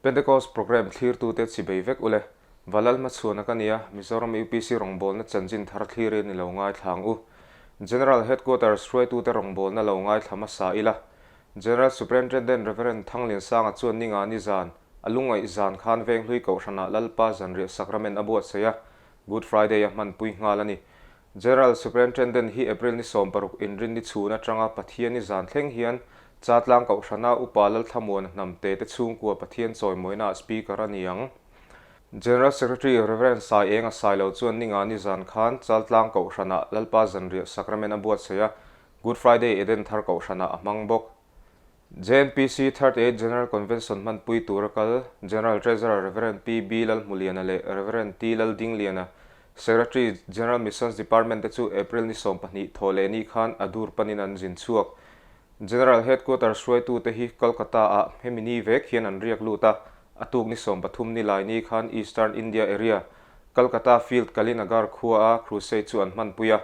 Pentecost Programme thlirtute chibei vek ule. Valal hmachhuana ka nia, Mizoram UPC rawngbawlna chanchin thar thlirin i lo ngaithla ang u. General Headquarters hruaitute rawngbawlna lo ngaithla hmasa ila. General Superintendent Rev. Thangliansanga chuan ninga ni zan, a lungngaih zan khan Venghlui Kohhranah Lalpa zanriah sakramen a buatsaih a, Good Friday a hmanpui nghal a ni. General Superintendent hi April ni 16 inrinni chhun atanga Pathianni zan thleng hian Chatlang Kohhrana Upa Lalthlamuana hnamte te chhungkua Pathian chawimawina Speaker a ni ang. General Secretary Rev. Sai Enga Sailo chuan ninga ni zan khan Chaltlang Kohhranah Lalpa Zanriah Sakramen a buatsaih a, Good Friday Eden Thar Kohhranah a hmang bawk. JNPC Third Eight General Convention hmanpui tura kal General Treasurer Rev. PB Lalhmuliana leh Rev. T Laldingliana, Secretary, General Missions Department te chu April ni 12 thawh leh ni khan a dur panin an zin chhuak. General Headquarters hruaitute hi Kolkata-ah hemi ni vek hian an riak lut a, a tuk ni 13 ni lai ni khan Eastern India Area, Kolkata Field Kalinagar khua-a Crusade chu an hmanpui a.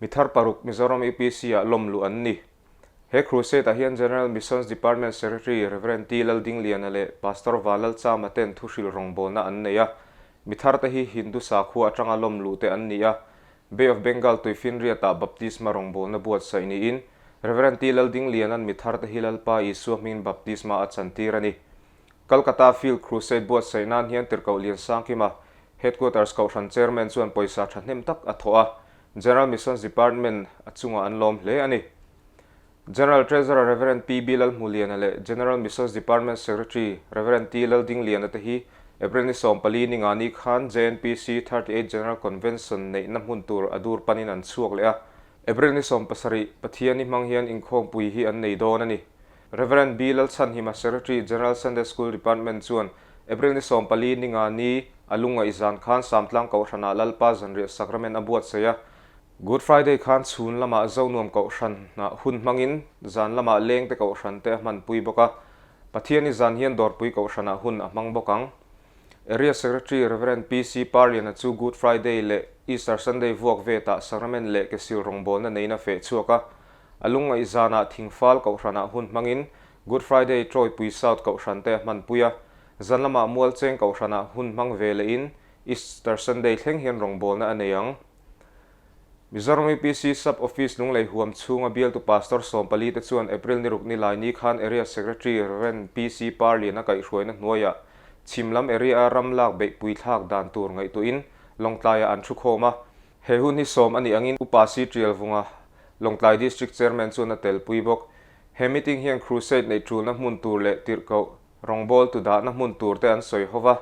Mi thar paruk Mizoram UPC-ah lawm luh an ni. He Crusade-ah hian General Missions Department Secretary Rev. T. Laldingliana leh Pastor Vanlalchama ten thuhril rawngbawlna an nei a. Mi tharte hi Hindu sakhua atanga lawm luh te an ni a. Bay of Bengal tuifinriatah baptisma rawngbawlna buatsaih niin Rev. T. Laldingliana'n mi tharte hi Lalpa Isua hmingin baptisma a chantir a ni. Kolkata Field Crusade buatsaih nan hian Tirhkoh Liansangkima, Headquarters Kohhran Chairman chuan pawisa thahnem tak a thawh a. General Missions Department a chungah an lawm hle a ni. General Treasurer Rev. PB Lalhmuliana leh General Missions Department Secretary Rev. T Laldingliana te hi April ni 14 ni nga ni khan JNPC 38 General Convention neihna hmun tur a dur panin an chhuak leh a. April ni 17 Pathiani hmang hian inkhawmpui hi an nei dawn a ni. Rev. B Lalchhanhima Secretary General Sunday School Department chuan April ni 14 ni nga ni a lungngaih zan khan Samtlang Kohhranah Lalpa Zanriah Sakramen a buatsaih a. Good Friday khan chhun lamah Zonuam Kohhranah hun hmangin zan lamah lengte Kohhran te a hmanpui bawk a. Pathiani zan hian Dawrpui Kohhranah hun a hmang bawk ang. Area Secretary Rev. PC Parliana chu Good Friday leh Easter Sunday vuak vetah Sakramen leh kesil rawngbawlna neiin a feh chhuak a. A lungngaih zanah Thingfal Kohhranah hun hmangin Good Friday Trawipui South Kohhran te a hmanpui a. Zan lamah Mualcheng Kohhranah hun hmang ve lehin Easter Sunday thleng hian rawngbawlna a nei ang. Mizoram UPC Sub Office Lunglei huam chhunga bialtu Pastor 14 te chuan April ni ruk ni lai ni khan Area Secretary Rev. PC Parlian a kaihhruaina hnuaiah chhim lam area-a ram lak beihpui thlak dan tur ngaihtuahin Lawngtlaiah an thukhawm a. He hun hi sawm a nih angin Upa Si Tialvunga Lawngtlai District Chairman chuan a telpui bawk. He meeting hian Crusade neih tulna hmun tur leh tirhkoh rawngbawltu dahna hmun tur te an sawi ho va,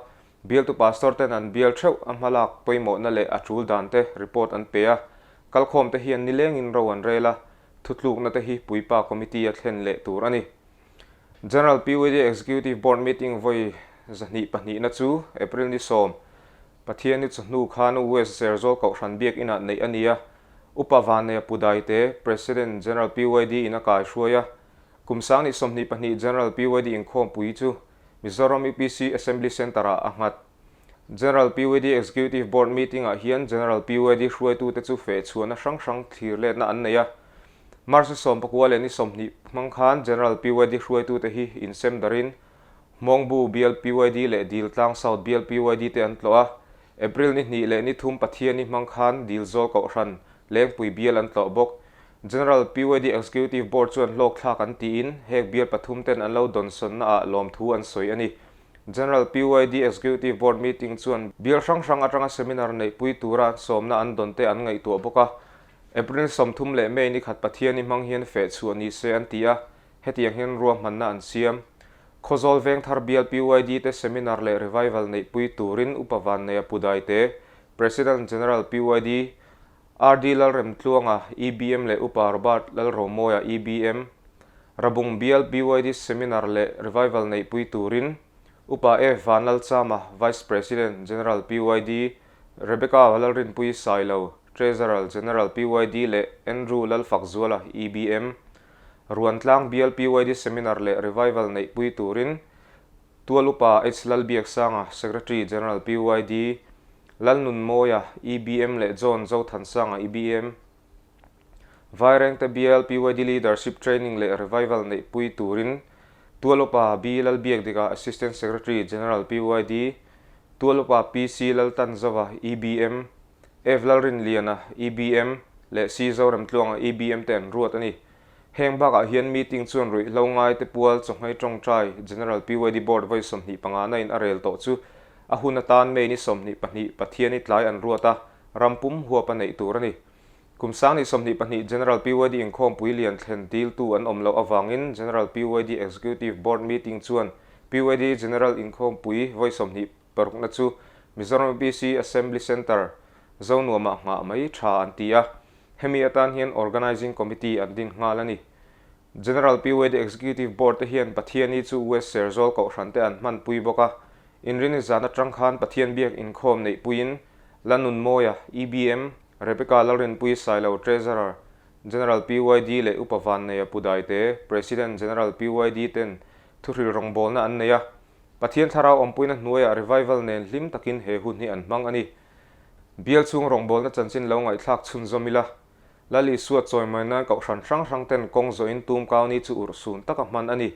bialtu pastor ten an bial theuh a hmalak pawimawhna leh a tul dan te report an pe a. Kalkhawm te hian nilengin ro an rel a, thutlukna te hi puipa committee a thlen leh tur a ni. General PYD Executive Board meeting vawi 202na chu April ni 10, Pathian hi chawhnu khan West Serzawl Kohhran Biakinah neih a ni a, Upa Vanneia Pu Daite, President General PYD in a kaihruai a. Kum sang ni 22 General PYD inkhawmpui chu Mizoram UPC Assembly Centre-ah a nghat. General PYD Executive Board meeting-ah hian General PYD hruaitute chu fehchhuahna hrang hrang thlir letna an nei a. March ni 19 leh ni 20 hmang khan General PYD hruaitute hi insem darin Hmawngbu bial PYD leh Diltlang South bial PYD te an tlawh a, April ni 2 leh ni 3 Pathiani hmang khan Dilzawl Kohhran, Lengpui bial an tlawh bawk. General PYD Executive Board chuan hlawkthlak an tiin hek bial pathum ten an lo dawnsawnna ah lawmthu an sawi a ni. General PYD Executive Board meeting chuan bial hrang hrang atanga seminar neihpui tura sawmna an dawn te an ngaihtuah bawk a, April ni 30 leh May ni 1 Pathiani hmang hian fehchhuah ni se an ti a, Hetiang hian ruahmanna an siam. Khawzawl Vengthar bial PYD te seminar leh revival neihpui turin Upa Vanneia Pu Daite, President General PYD, RD Lalremtluanga, EBM leh Upa Robert Lalromawia, EBM, Rabung bial PYD seminar leh revival neihpui turin Upa F Vanlalchama, Vice President General PYD, Rebecca Lalrinpui Sailo, Treasurer General PYD leh Andrew Lalfakzuala, EBM, Ruantlang bial PYD Seminar leh Revival neihpui turin Tual Upa H Lalbiaksanga, Secretary General PYD, Lalnunmawia, EBM leh John Zothansanga, EBM, Vairengte bial PYD Leadership Training leh Revival neihpui turin Tualupa B Lalbiakdika, Assistant Secretary General PYD, Tualupa PC Laltanzova, EBM, Ev Lalrinliana, EBM, leh C Zoremtluanga, EBM, te an ruat a ni. Heng bakah hian meeting chuan ruihhlo ngaite pual chawhmei tawngtai General PYD Board vawi 25 na in a rel tawh chu a hun atan May ni 22 Pathiani tlai an ruat a, ram pum huap a neih tur a ni. Kum 2022 General PYD inkhawmpui lian thlen diltu an awm loh avangin General PYD Executive Board meeting chuan PYD General inkhawmpui vawi 26 na chu Mizoram UPC Assembly Centre, Zonuamah nghah mai tha an ti a. Hemi atan hian Organising Committee an din nghal a ni. General PYD Executive Board te hian Pathiani chu West Serzawl Kohhran te an hmanpui bawk a. Inrini zan atang khan Pathian biak inkhawm neihpuiin Lanunmawia, EBM, Rebecca Lalrinpui Sailo, Treasurer, General PYD leh Upa Vanneia Pudaite, President, General PYD ten thuhril rawngbawlna an nei a. Pathian thlarau awmpuina hnuaiah revival nen hlim takin he hun hi an hmang a ni. Bial chhung rawngbawlna chanchin lo ngaihthlak chhunzawm ila, Lal Isua chawimawi nan kohhran hrang hrang ten kawng zawhin tum kauni chu urhsun taka hman a ni.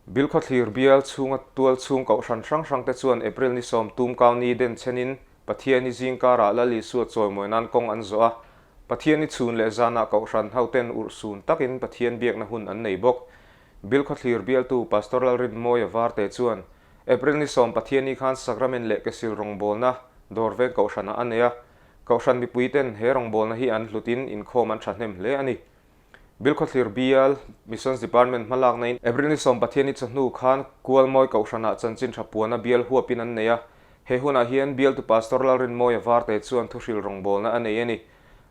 Bilkhawthlir bial chhunga tual chhung kohhran hrang hrang te chuan April ni sawm tum kauni den chenin Pathiani zingkarah Lal Isua chawimawi nan kawng an zawh a, Pathiani chhun leh zanah kohhran ho ten urhsun takin Pathian biakna hun an nei bawk. Bilkhawthlir bialtu Pastor Lalrinmawia Varte chuan April ni sawm Pathiani khan Sakramen leh Kesil rawngbawlna dawr veng kohhranah a nei a, kohhran mipui ten he rawngbawlna hi an hlutin inkhawm an thahnem hle a ni. Bilkhawthlir Bial, Missions Department hmalakna in April ni sawm Pathiani chawhnu khan Kualmawi Kohhranah chanchin tha puana bial huapin an nei a. He hunah hian Bialtu Pastor Lalrinmawia Varte chuan thuhril rawngbawlna a nei a ni.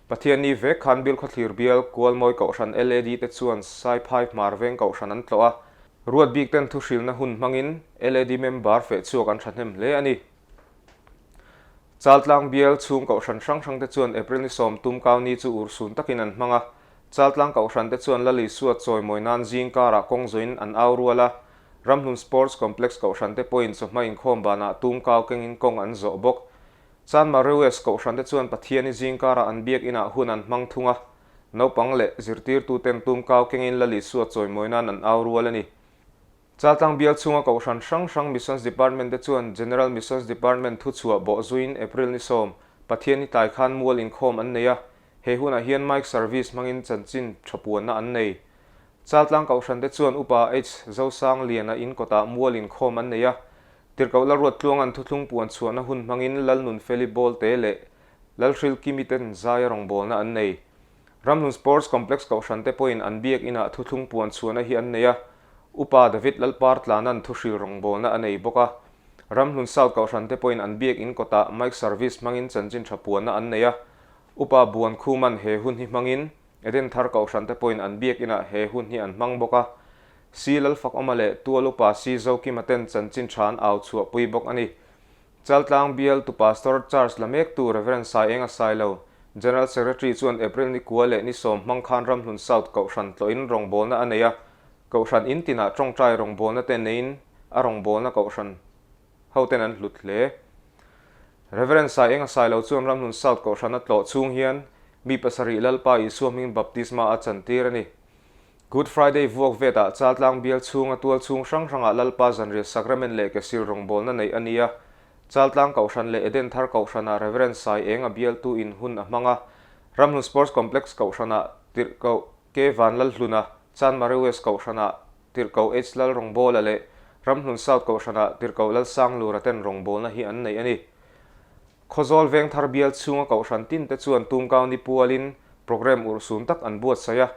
Pathianni vek khan Bilkhawthlir Bial, Kualmawi Kohhran LAD te chuan Saiphai Hmarveng Kohhran an tlawh a. Ruat bik ten thuhrilna hun hmangin LAD member fehchhuak an thahnem hle a ni. Chaltlang bial chhung kohhran hrang hrang te chuan April ni sawm tum kau ni chu urhsun takin an hmang a. Chaltlang kohhran te chuan Lal Isua chawimawi nan zing karah kawng zawhin an au rual a. Ramhlun Sports Complex kohhran te pawhin chawhma inkhawm banah tum kau kengin kawng an zawh bawk. Chanmar Rewes kohhran te chuan Pathiani zing karah an biak inah hun an hmang thung a. Naupang leh zirtirtu ten tum kau kengin Lal Isua chawimawi nan an au rual a ni. Chaltlang bial chhunga kohhran hrang hrang Missions Department te chuan General Missions Department thuchhuah bawh zuiin April ni sawm, Pathianni tlai khan mual inkhawm an nei a, he hunah hian Mic Service hmangin chanchin tha puanna an nei. Chaltlang kohhran te chuan Upa H. Zosangliana in kawtah mual inkhawm an nei a, Tirhkoh Lalruattluanga'n thuthlung puan chhuahna hun hmangin Lalnunfeli Bawlte leh Lalhrilkimi ten zaia rawngbawlna an nei. Ramhlun Sports Complex kohhran te pawhin an biak inah thuthlung puan chhuahna hi an nei a, Upa David Lalpartlana'n thuhril rawngbawlna a nei bawk a. Ramhlun South kohhran te pawhin an biak in kawtah mic service hmangin chanchin tha puanna an nei a. Upa Buan Khuma'n he hun hi hmangin Eden Thar kohhran te pawhin an biak inah he hun hi an hmang bawk a. Si Lalfakawma leh Tual Upa Si Zokima ten chanchin tha an au chhuahpui bawk a ni. Chaltlang bial tu Pastor Charge la mektu Rev. Saienga Sailo, General Secretary chuan April ni kua leh ni sawm hmang khan Ramhlun South Kohhran tlawhin rawngbawlna a nei a, Kohhran in tinah tawngtai rawngbawlna te neiin a rawngbawlna Kohhran hoten an hlut hle. Rev. Saienga Sailo chuan Ramhlun South Kohhran a tlawh chhung hian mi pasarih Lalpa Isua hming baptisma a chantir a ni. Good Friday vuak vetah Chaltlang bial chhunga tual chhung hrang hrangah Lalpa zanriah Sacrament leh Kesil rawngbawlna neih a ni a. Chaltlang Kohhran leh Eden Thar Kohhranah Reverend Sai Enga bialtu in hun a hmang a. Ramhlun Sports Complex Kohhranah Tirhkoh K Vanlalhluna, Chanmari West Kohhranah Tirhkoh H Lal Rawngbawla leh Ramhlun South Kohhranah Tirhkoh Lalsanglura ten rawngbawlna hi an nei a ni. Khawzawl Vengthar bial chhunga Kohhran tin te chuan Tumkau ni pualin programme urhsun tak an buatsaih a.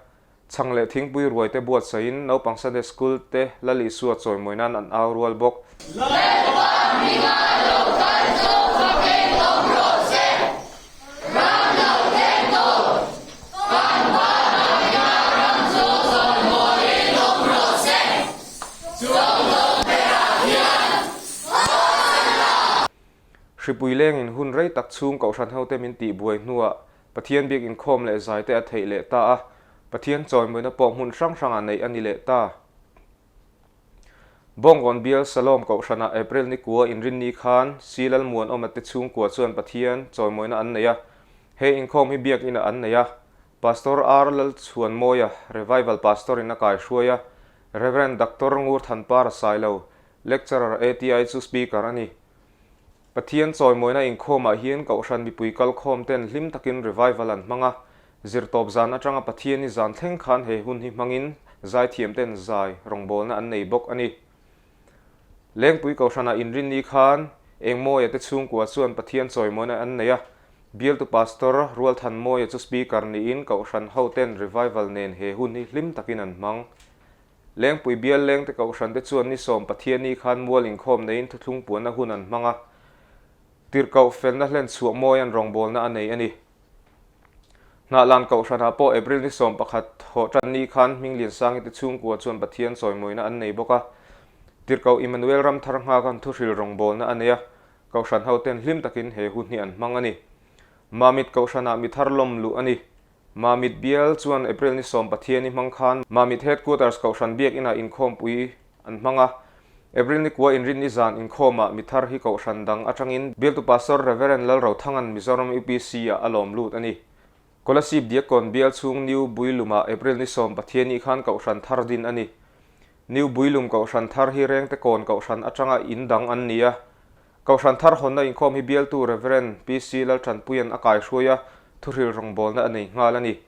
Chhang leh thingpui ruai te buatsaihin naupang Sunday School te Lal Isua chawimawi nan an au rual bawk. Lalpa hminga lo kal chu fakin awm rawh se, ram lo thleng tur, kan Pa Davida ram chu chawimawiin awm rawh se, chawngtawng berah hian Hosanna! Hripui lengin hun rei tak chhung kohhran hote min tihbuai hnuah Pathian biak inkhawm leh zai te a theih leh ta a, Pathian chawimawina pawh hmun hrang hrangah neih a ni leh ta. Bawngkawn bial Salom Kohhranah April ni kua inrinni khan Si Lalmuanawma te chhungkua chuan Pathian chawimawina an nei a, he inkhawm hi biak inah an nei a, Pastor R Lalchhuanmawia, Revival Pastor in a kaihruai a. Rev. Doctor Ngurthanpara Sailo, Lecturer ATI chu Speaker a ni. Pathian chawimawina inkhawmah hian Kohhran mipui kalkhawm ten hlim takin revival an hmang a, zirtawp zan atanga Pathiani zan thleng khan he hun hi hmangin zaithiam ten zai rawngbawlna an nei bawk a ni. Lengpui Kohhranah inrinni khan Engmawia te chhungkua chuan Pathian chawimawina an nei a, Bialtu Pastor Rualthanmawia chu Speaker niin Kohhran ho ten revival nen he hun hi hlim takin an hmang. Lengpui bial lengte Kohhran te chuan ni sawm Pathiani khan mual inkhawm neiin thuthlung puanna hun an hmang a, tirhkoh felna hlen chhuah mawian rawngbawlna a nei a ni. Hnahlan Kohhranah pawh April ni 11 thawh tan ni khan Hmingliansangi te chhungkua chuan Pathian chawimawina an nei bawk a, tirhkoh Immanuel Ramthar nghakhan thuhril rawngbawlna a nei a, Kohhran hoten hlim takin he hun hi an hmang a ni. Mamit Kohhranah mi thar lawm luh a ni. Mamit bial chuan April ni sawm Pathiani hmang khan Mamit Headquarters Kohhran biakinah inkhawmpui an hmang a. April ni kua inrinni zan inkhawmah mi thar hi Kohhran dang atangin bialtu Pastor Rev. Lalrothanga'n Mizoram UPC-ah a lawm lut a ni. Kolasib Diakkawn bial chhung New Builumah April ni sawm Pathiani khan Kohhran thar din a ni. New Builum Kohhran thar hi Rengte Kawn Kohhran atanga in dang an ni a. Kohhran thar hawnna inkhawm hi bialtu Rev. PC Laltanpuia'n a kaihruai a, thuhril rawngbawlna a nei nghal a ni.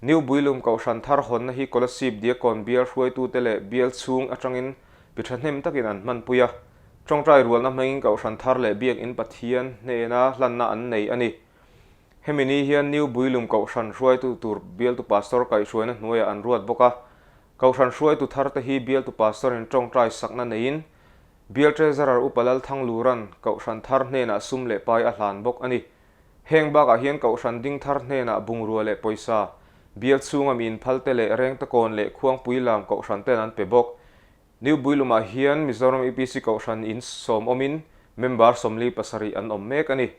New Builum Kohhran thar hawnna hi Kolasib Diakkawn bial hruaitute leh bial chhung atangin mi thahnem takin an hmanpui a. Tawngtai rualna hmangin Kohhran thar leh Biakinn Pathian hnena hlanna an nei a ni. Hemi ni hian New Builum Kohhran hruaitu tur bialtu Pastor kaihhruaina hnuaiah an ruat bawk a. Kohhran hruaitu tharte hi bialtu Pastor-in tawngtai sakna neiin Bial Treasurer Upa Lalthangluran Kohhran thar hnenah sum leh pai a hlan bawk a ni. Heng bakah hian Kohhran ding thar hnenah bungrua leh pawisa, bial chhunga mi inphalte leh Rengtakawn leh Khuangpui lam Kohhran ten an pe bawk. New Builumah hian Mizoram UPC Kohhran in sawm awmin member 47 an awm mek a ni.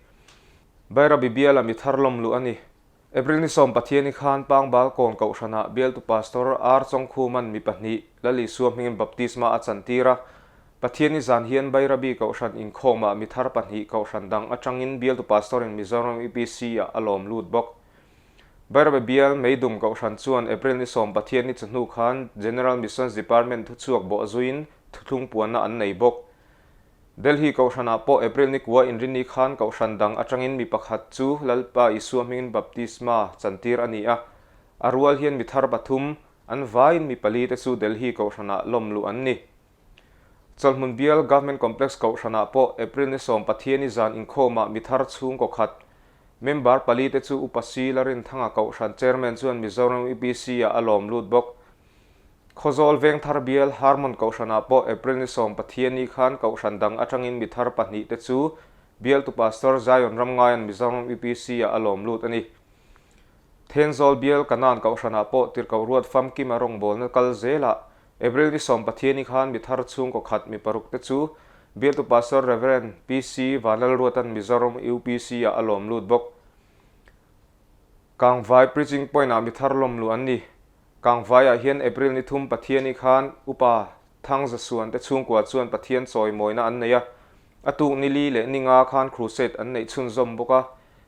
Bairabi biala mi thar lawm luh a ni. April ni sawm Pathiani khan Pangbal Kawn Kohhranah bialtu Pastor R Chawngkhuman mi pahnih Lal Isua hmingin baptisma a chantir a. Pathiani zan hian Bairabi Kohhran inkhawmah mi thar pahnih Kohhran dang atangin bialtu Pastor-in Mizoram UPC-ah a lawm lut bawk. Bairabi bial Meidum Kohhran chuan April ni sawm Pathianni chawhnu khan General Missions Department thuchhuak bawh zuiin thuthlung puanna an nei bawk. Delhi Kohhranah pawh April ni kua inrinni khan Kohhran dang atangin mi pakhat chu Lalpa Isua hmingin baptisma chantir a ni a. A rual hian mi thar pathum, an vaiin mi pali te chu Delhi Kohhranah lawm luh an ni. Chawlhmun bial Government Complex Kohhranah pawh April ni sawm Pathiani zan inkhawmah mi thar chhungkaw khat, member pali te chu Upa Si Larinthanga Kohhran Chairman chuan Mizoram UPC-ah a lawm lut bawk. Khawzawl Vengthar bial Harmon Kohhranah pawh April ni sawm Pathiani khan Kohhran dang atangin mi thar pahnih te chu bialtu Pastor Zion Ramngaian Mizoram UPC-ah a lawm lut a ni. Thenzawl bial Kanan Kohhranah pawh tirhkoh ruat famkima rawngbawlna kal zelah April ni sawm Pathiani khan mi thar chhungkaw khat mi paruk te chu bialtu Pastor Rev. PC Vanlalruatan Mizoram UPC-ah a lawm lut bawk. Kangvai Preaching Point-ah mi thar lawm luh an ni. Kangvaiah hian April ni thum Pathiani khan Upa Thangzasuan te chhungkua chuan Pathian chawimawina an nei a, a tuk ni li leh ni nga khan crusade an neih chhunzawm bawk a.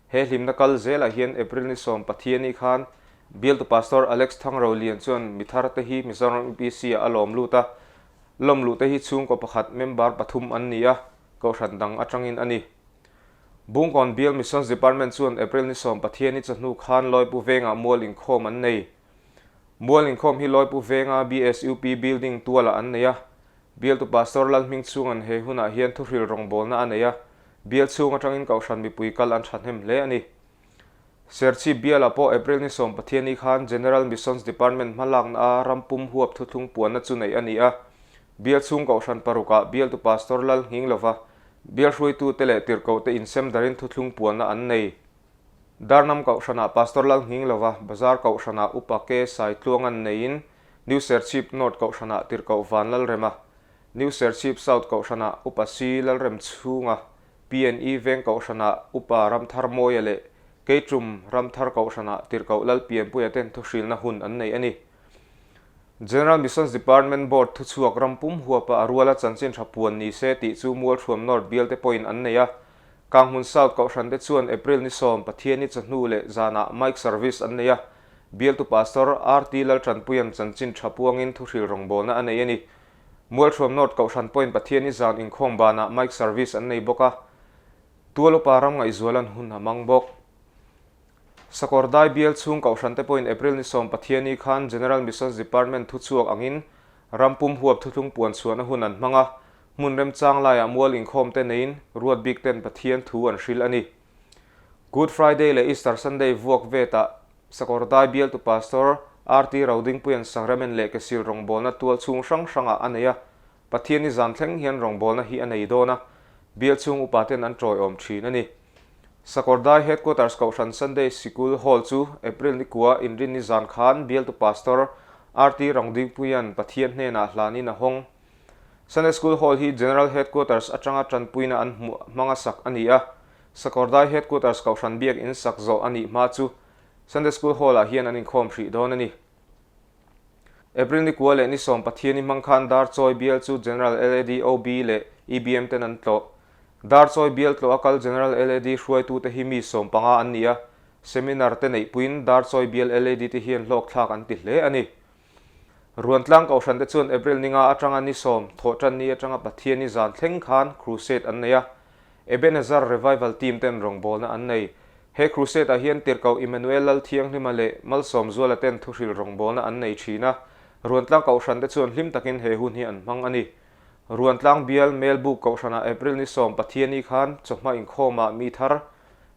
He hlimna kal zelah hian April ni sawm Pathiani khan Bialtu Pastor Alex Thangrolian chuan mi thar te hi Mizoram UPC-ah a lawm lut a, lawm luh te hi chhungkaw pakhat member pathum an ni a, kohhran dang atangin a ni. Bungkawn Bial Missions Department chuan April ni sawm Pathiani chawhnu khan Lawipu Vengah mual inkhawm an nei. Mual inkhawm hi Lawipu Venga BSUP Building tualah an nei a. Bialtu Pastor Lalhming chhunga'n he hunah hian thuhril rawngbawlna a nei a, bial chhung atangin Kohhran mipui kal an thahnem hle a ni. Serchhip bialah pawh April ni sawm Pathiani khan General Missions Department hmalakna a rampum huap thuthlung puanna chu neih a ni a. Bial chhung Kohhran parukah bialtu Pastor Lal nghing lova bial hruaitute leh tirhkohte insem darin thuthlung puanna an nei. Darnam Kohhranah Pastor Lal nghing lova Bazar Kohhranah Upa K Saitluangan neiin New Serchhip North Kohhranah Tirhkoh Van Lalrema, New Serchhip South Kohhranah Upa C Lalremchhunga, PNE Veng Kohhranah Upa Ramthar Mawia leh Keitum Ramthar Kohhranah Tirhkoh Lalpianpuia ten thuhrilna hun an nei a ni. General Missions Department Board thuchhuak rampum huapa a ruala chanchin tha puan ni se tih chu Mualthuam North bialte pawhin an nei a. Kanghmun South Kohhran te chuan April ni sawm Pathianni chawhnu leh zanah Mic Service an nei a. Bialtu Pastor RT Laltanpuia'n chanchin tha puangin thuhril rawngbawlna a nei a ni. Mualhruam North Kohhran pawhin Pathiani zan inkhawm banah Mic Service an nei bawk a, Tual upa ram ngaihzualan hun a hmang bawk. Sakawrdai bial chhung Kohhran te pawhin April ni sawm Pathiani khan General Missions Department thuchhuak angin ram pum huap thuthlung puan chhuahna hun an hmang a, hmun remchang laiah mual inkhawm te neiin ruat bik ten Pathian thu an hrilh a ni. Good Friday leh Easter Sunday vuak vetah Sakawrdai bialtu Pastor RT Rodingpuia'n Sacrament leh Kesil rawngbawlna tual chhung hrang hrangah a nei a, Pathian i zan thleng hian rawngbawlna hi a nei dawn a, bial chhung upaten an tawiawm thin a ni. Sakawrdai Headquarters Kohhran Sunday Sikul Hall chu April ni kua inrinni zan khan bialtu Pastor RT Rangdingpuia'n Pathian hnenah hlanin a hawng. Sunday School Hall hi General Headquarters atanga tanpuina an hmuh hmanga sak a ni a, Sakawrdai Headquarters Kohhran biak in sak zawh a nih hma chu Sunday School Hall-ah hian an inkhawm hrih dawn a ni. April ni kua leh ni sawm Pathiani hmang khan Darchawi bial chu General LAD, OB leh EBM ten an tlawh. Darchawi bial tlawh a kal General LAD hruaitute hi mi 15 an ni a, seminar te neihpuiin Darchawi bial LAD te hian hlawkthlak an ti hle a ni. Ruantlang Kohhran te chuan April ni nga atanga ni sawm, thawhtan ni atanga Pathiani zan thleng khan Crusade an nei a. Ebenezer Revival Team ten rawngbawlna an nei. He Crusade ah hian Tirhkoh Emmanuel Lalthianghlima leh Malsawmzuala ten thuhril rawngbawlna an nei thin a, Ruantlang Kohhran te chuan hlim takin he hun hi an hmang a ni. Ruantlang bial Melbuk Kohhranah April ni sawm Pathiani khan chawhma inkhawmah mi thar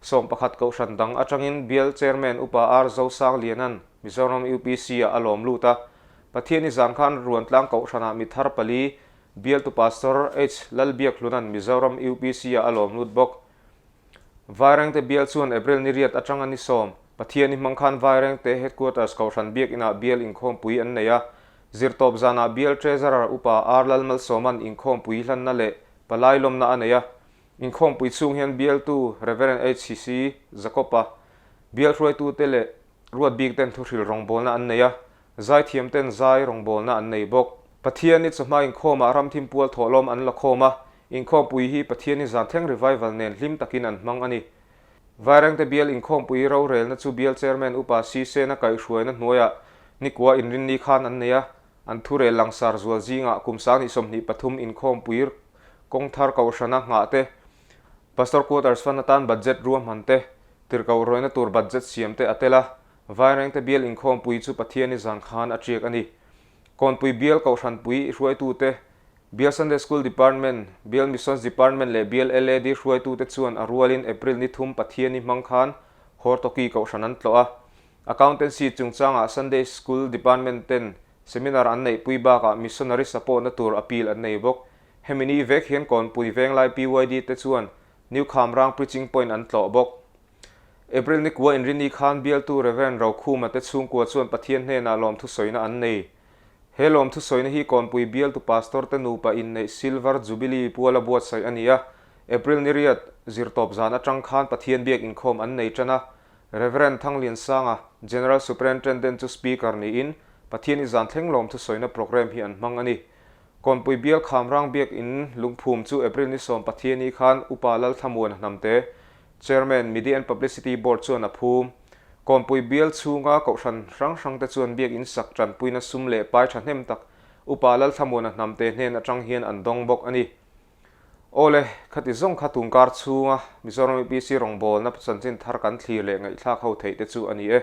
11 Kohhran dang atangin Bial Chairman Upa R Zosangliana'n Mizoram UPC ah a lawm lut a, Pathiani zan khan Ruantlang Kohhranah mi thar pali Bialtu Pastor H Lalbiakhluna'n Mizoram UPC ah a lawm lut bawk. Vairengte bial chuan April ni riat atanga ni sawm, Pathiani hmang khan Vairengte Headquarters Kohhran Biakinah bial inkhawmpui an nei a, zirtawp zanah bial Treasurer Upa R Lalmalsawma'n inkhawmpui hlanna leh palai lawmna a nei a. Inkhawmpui chhung hian bialtu Rev HC Jacob-a, bial hruaitute leh ruat bik ten thuhril rawngbawlna an nei a, zaithiam ten zai rawngbawlna an nei bawk. Pathiani chawhma inkhawmah ramthim pual thawhlawm an la khawm a, inkhawmpui hi Pathiani zan thleng revival nen hlim takin an hmang a ni. Vairengte bial inkhawmpui rorelna chu bial chairman Upa Sisena kaihhruaina hnuaiah nikua inrinni khan an nei a, an thurel langsar zual zingah kum 2023 inkhawmpui kawng thar kohhrana nghah te, Pastor Quarters Fund atan budget ruahman te, tirhkoh rawihna tur budget siam te a tel a, Vairengte bial inkhawmpui chu Pathiani zan khan a tiak a ni. Kawnpui bial kohhranpui hruaitute, Bial Sunday School Department, Bial Missions Department leh Bial LAD hruaitute chuan a rualin April ni thum Pathiani hmang khan Hortoki kohhran an tlawh a. Accountancy chungchangah Sunday School Department ten seminar an neihpui bakah missionary support-na tur appeal an nei bawk. Hemi ni vek hian Kawnpui Venglai PYD te chuan New Khamrang Preaching Point an tlawh bawk. April ni kua inrini khan bialtu Rev. Rokhuma te chhungkua chuan Pathian hnenah lawmthu sawina an nei. He lawmthu sawina hi Kawnpui bialtu Pastor te nupa inneih Silver Jubilee puala buatsaih a ni a. April ni riat zirtawp zan atang khan Pathian biak inkhawm an nei tan a. Rev. Thangliansanga, General Superintendent chu Speaker niin Pathian i zan thleng lawmthu sawina programme hi an hmang a ni. Kawnpui bial Khamrang biak in lungphum chu April ni sawm Pathiani khan Upa Lalthlamuan Hnamte, Chairman, Media and Publicity Board chuan a phum. Kawnpui bial chhunga kohhran hrang hrangte chuan biak in sak tanpuina sum leh pai thahnem tak Upa Lalthlamuana Hnamte hnen atang hian an dawng bawk a ni. Awle, khati zawng kha tungkar chhunga Mizoram UPC rawngbawlna chanchin thar kan thlir leh ngaihthlak ho theih te chu a ni e.